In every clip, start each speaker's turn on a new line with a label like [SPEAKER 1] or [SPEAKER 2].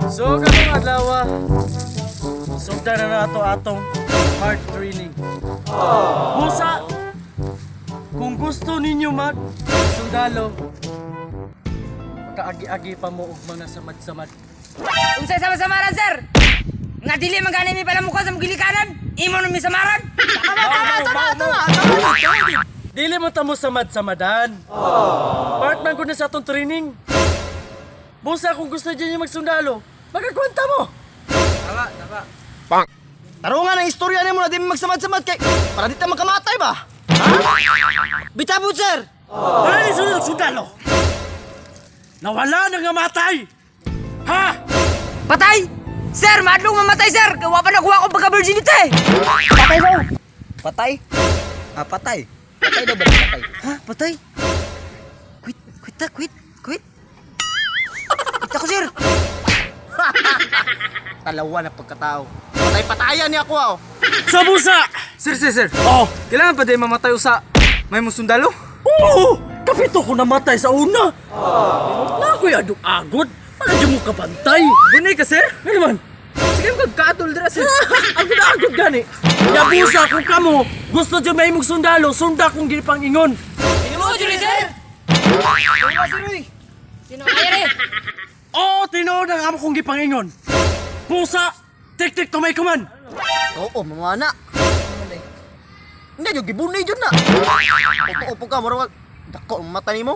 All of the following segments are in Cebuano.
[SPEAKER 1] So karong adlaw, sugdan na nato atong hard training. Busa, kung gusto ninyo mag sundalo, kaagi-agi pa mo og mga samad-samad.
[SPEAKER 2] Unsay sama-samaran, sir? Nga dili man gani mi palamukan sa mugilikanan, imo na mi samaran.
[SPEAKER 1] Tama, tama, tama, tama, tama. Dili mo tamo samad-samadan. Part man gud na sa atong training. Busa, kung gusto niyo magsundalo, magkakwenta mo.
[SPEAKER 3] Tarungan ang istorya nimo na di mi magsamad-samad kay para di ta makamatay ba? Ha? Bitabo, sir.
[SPEAKER 1] Wala ni sunod sundalo. Nawala na nga matay. Ha?
[SPEAKER 2] Patay! Sir, maadlong mamatay, sir. Kay wa pa nakuha ko pagka-virginity.
[SPEAKER 3] Patay daw. Patay? Ah, patay. Patay daw ba patay?
[SPEAKER 2] Ha? Patay? Quit, quit ta, quit, quit. Quit ako, sir.
[SPEAKER 3] Talawa na pagkatao. Patay patayan niya ako ah.
[SPEAKER 1] Sa busa!
[SPEAKER 4] Sir, sir, sir.
[SPEAKER 1] Oh!
[SPEAKER 4] Kailangan pa din mamatay usa may musundalo?
[SPEAKER 1] Oo! Kapito ko namatay sa una! Na ako'y adug-agod! Para di mo kabantay!
[SPEAKER 4] Bunay ka, sir?
[SPEAKER 1] Ano man?
[SPEAKER 4] Sige mo kag dira, sir.
[SPEAKER 1] Agod-agod gani! Nabusa kung kamo! Gusto dyan may mong sundalo, sunda kong ginipang ingon!
[SPEAKER 2] Tinuod jud sir. Tinuod, sir.
[SPEAKER 1] Oo, tinuod ang amo kong gipangingon! Pusa! Tik-tik tumay kuman!
[SPEAKER 3] Oo, mamana. Hindi jud gibunay jud na. Opo-opo ka mura dako ang mata nimo.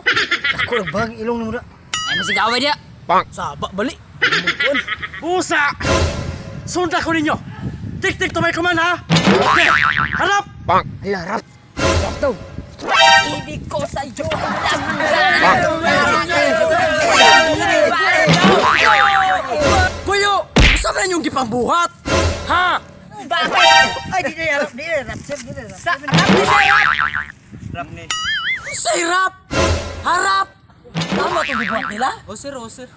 [SPEAKER 2] Dako lang bang ilong nimo na. Ay masigaway dia.
[SPEAKER 1] Saba, bali! Pusa! Sunda ko ninyo! Tik-tik tumay kuman ha! Okay! Harap!
[SPEAKER 2] Hala, rap. Rap daw. Ibig ko sa iyo
[SPEAKER 1] Kuyo! Usa man yung gipangbuhat! Ha?
[SPEAKER 2] Bakit?
[SPEAKER 3] Ay, di na rap, di na rap, sir, di na rap.
[SPEAKER 2] Sa rap ni sir, rap.
[SPEAKER 1] Sa hirap! Harap! Tama itong gibuhat nila?
[SPEAKER 4] Oh, sir, oh, sir.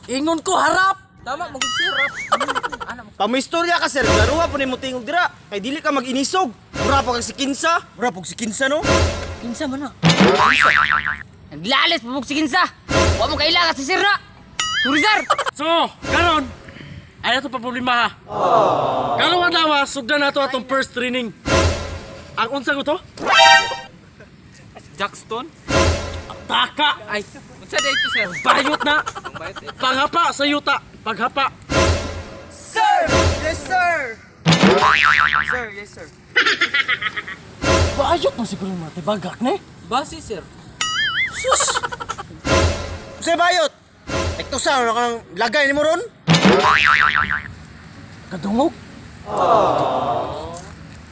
[SPEAKER 1] Ingon ko harap!
[SPEAKER 4] Tama, magud sir. Rap.
[SPEAKER 3] Pamistorya ka sir, garuha po nimo tingog dira. Kay dili ka mag-inisog. Mura pa kag si Kinsa. Mura pug si Kinsa no.
[SPEAKER 1] Kinsa man na?
[SPEAKER 2] Naglalis pa kinsa. Wa mo kailangan si sir na. Sorry, sir.
[SPEAKER 1] So, karon ay ito pa problema ha. Karon adlaw, sugdan nato atong first training. Ang unsa ko to?
[SPEAKER 4] Jackstone?
[SPEAKER 1] Taka!
[SPEAKER 4] Ay, unsa day ito, sir?
[SPEAKER 1] Bayot na!
[SPEAKER 4] Bayot eh.
[SPEAKER 1] Panghapa sa yuta! Paghapa!
[SPEAKER 4] Yes, sir. Sir, yes, sir.
[SPEAKER 1] Bayot mo siguro mga tibagak ne?
[SPEAKER 4] Basi, sir.
[SPEAKER 1] Sus!
[SPEAKER 3] Unsay bayot? Ektusa na kang lagay nimo ron.
[SPEAKER 1] Kadungog!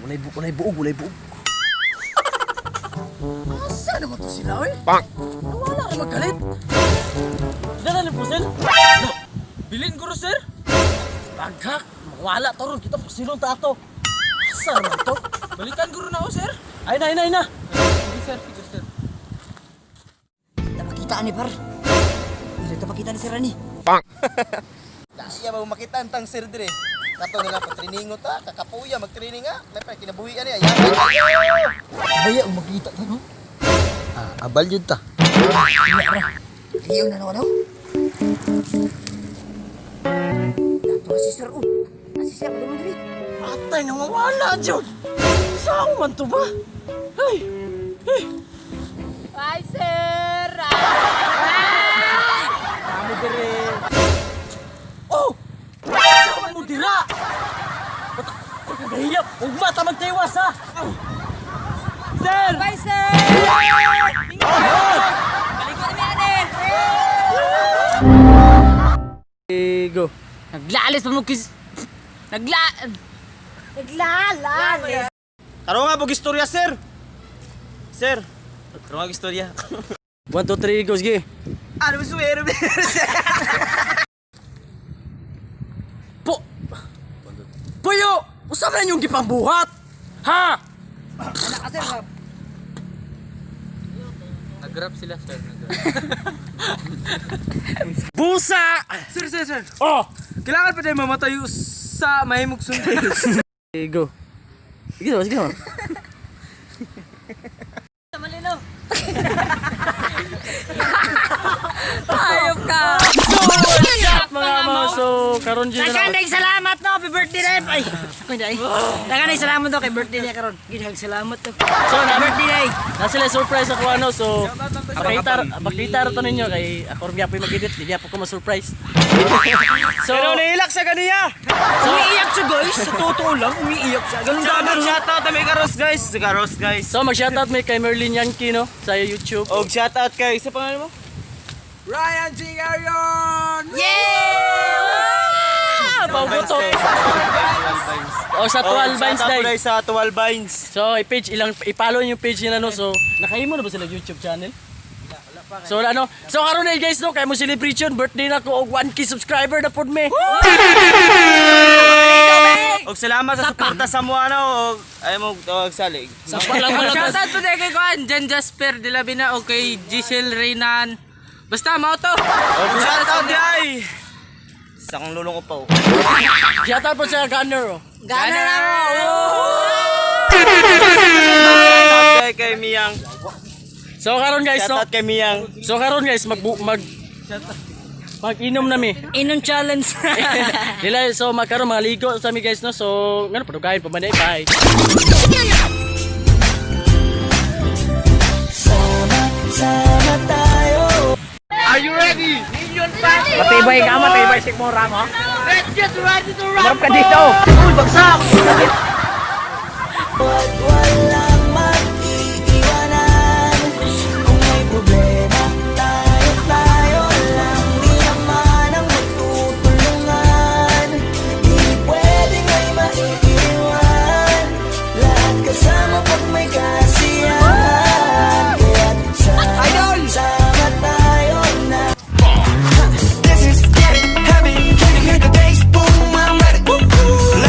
[SPEAKER 1] Walay buog, walay buog, walay buog. Asa naman to sila, oy? Nawala ka magkalit. Dala ni Pusil?
[SPEAKER 4] Bilin guro, sir.
[SPEAKER 1] Baghak! Mawala to ron, kita pusilon ta ato. Asa naman to?
[SPEAKER 4] Balikan guro na ako, sir.
[SPEAKER 1] Ay na, ay na, ay na!
[SPEAKER 4] Sige, sir. Sige, sir.
[SPEAKER 2] Tapakita ni par. Dili tapakita ni sir ani.
[SPEAKER 3] Daya ba makita ang tang sir dire. Kato nila pa training ta, kakapuya mag-training ah. May pa kinabuhi ani ayaw.
[SPEAKER 2] Baya makita ta no.
[SPEAKER 3] Ah, abal jud ta.
[SPEAKER 2] Liyo na naman daw. Dato si sir oh. Si sir mo diri.
[SPEAKER 1] Atay, nawawala, Jud! Saan man to ba? Ay! Ay!
[SPEAKER 2] Bye, sir.
[SPEAKER 1] Oh! Saan mo dira? Pagkagahiyap! Ugma ta magtiwas, ha! Sir!
[SPEAKER 2] Bye, sir. Balik na mi ani.
[SPEAKER 1] Go.
[SPEAKER 2] Naglalis pa mo kis Nagla Naglalalis.
[SPEAKER 3] Tarungan nga pug istorya sir. Sir, tarungan istorya.
[SPEAKER 1] 1, 2, 3, go, sige.
[SPEAKER 3] Ano ba suwero?
[SPEAKER 1] Po! Puyo! Usa man yung gipangbuhat! Ha?
[SPEAKER 4] Nag-rap sila, sir. Nag-rap.
[SPEAKER 1] Busa!
[SPEAKER 4] Sir, sir, sir.
[SPEAKER 1] Oh!
[SPEAKER 4] Kailangan pa din mamatay usa mahimog sundalo.
[SPEAKER 1] Go. Sige naman, sige naman.
[SPEAKER 2] Ayop ka.
[SPEAKER 1] So, what's up mga karon dyan na.
[SPEAKER 2] Daghang salamat no, happy birthday na. Ay, ako ay. Daghang salamat no kay birthday niya karon. Gidaghang salamat to.
[SPEAKER 1] So,
[SPEAKER 2] Happy birthday day.
[SPEAKER 1] Na sila surprise ako ano, so makita ra to ninyo kay ako rin gyapon mag-edit, di gyapon ko ma-surprise. So,
[SPEAKER 4] Pero nahilak sa ganiya.
[SPEAKER 2] Umiiyak siya, guys. Sa totoo lang, umiiyak siya. Ganun
[SPEAKER 4] Shoutout, shoutout kami karos guys. Karos guys.
[SPEAKER 1] So mag-shoutout may kay Merlin Yankee no sa YouTube.
[SPEAKER 4] Og shoutout kay sa pangalan mo?
[SPEAKER 5] Ryan G. Arion!
[SPEAKER 1] Ah, paugutok. O sa Tual Vines
[SPEAKER 4] Shoutout
[SPEAKER 1] day.
[SPEAKER 4] po sa Tual Vines.
[SPEAKER 1] So, i-page ilang i-follow yung page nila no. So, nakahimo na ba sila YouTube channel? So wala no. So karon na guys no, kay mo celebration birthday na ko og 1K subscriber na pud me.
[SPEAKER 4] Og salamat sa suporta sa mo ano og ay mo tawag salig.
[SPEAKER 1] Sa palang wala.
[SPEAKER 5] Shoutout po tayo kay Kuan, Jan Jasper de la Bina o kay Giselle Reynan. Basta, mao to.
[SPEAKER 4] Og shoutout di ay. Sa akong lulong ko pa. Oh.
[SPEAKER 1] Shoutout po sa Gunner oh.
[SPEAKER 2] Gana na mo.
[SPEAKER 4] Shoutout kay kay Miyang.
[SPEAKER 1] So karon guys no.
[SPEAKER 4] Shoutout kay Miyang.
[SPEAKER 1] So karon guys mag mag mag-inom na mi.
[SPEAKER 2] Inom challenge.
[SPEAKER 1] Nila so magkaroon mga ligo sa mi guys no. So ngano padugayon pa man ay bye.
[SPEAKER 5] Matibay ka, matibay sikmura mo. Let's get ready to rock! Marap ka dito! Uy, bagsak!
[SPEAKER 6] Wala